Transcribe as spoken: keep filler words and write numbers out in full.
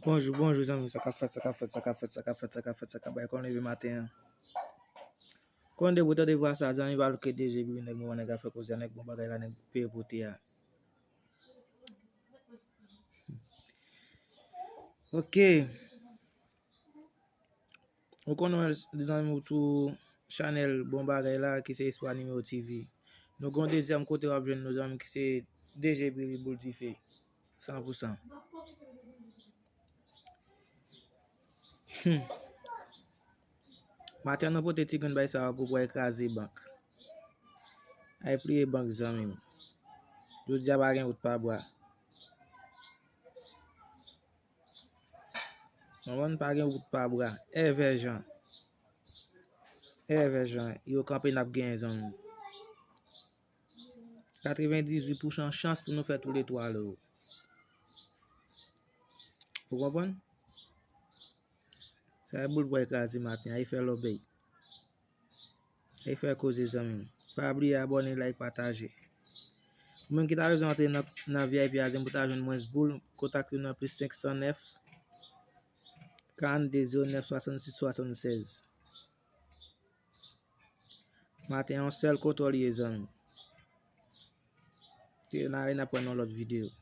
Bonjou, bonjou, zanmi. Sa k ap fèt, sa k ap fèt, sa k ap fèt, sa k ap fèt, sa k ap fèt, sa k ap fèt, sa k ap fèt. Bagay kon leve maten an. Kon depi w tande vwa sa, zanmi, pa lou ke D J Billy nèg moman nèg ap fè koze a, nèg bon bagay la, nèg peye pote a. Ok. Ou konnen wè zanmi w sou chanèl bon bagay la ki se Espwa Nimewo T V. Nou gen yon dezyèm kote w ap jwenn nou zanmi ki se D J Billy Boul Dife. San pou san. Hmm. Maten an nou pote ti grenn bay sa yo pou pral kraze bank. Ay pliye bank zanmi m. Jodi a pa gen wout pa bwa. Konprann, pa gen wout pa bwa. Èvè jan. Èvè jan. Yo kanpe n ap genyen zanmi. Katrevendizuit pousan chans pou nou fè toulètwa lè yo. Ou konprann? Sa e boul pral kraze maten. Ay fè lòbèy. Ay fè koze zanmi m. Pa bliye abòne, like, pataje. Ou menm ki ta bezwen antre nan, nan V I P a zanmi pou ta jwenn mwens boul, kontakte nou nan plis senk san nèf, karannde zewo nèf swasannsis swasannsèz. Maten an yon sèl kontwòl ye zanmi. Ke n ale n ap pran yon lòt videyo.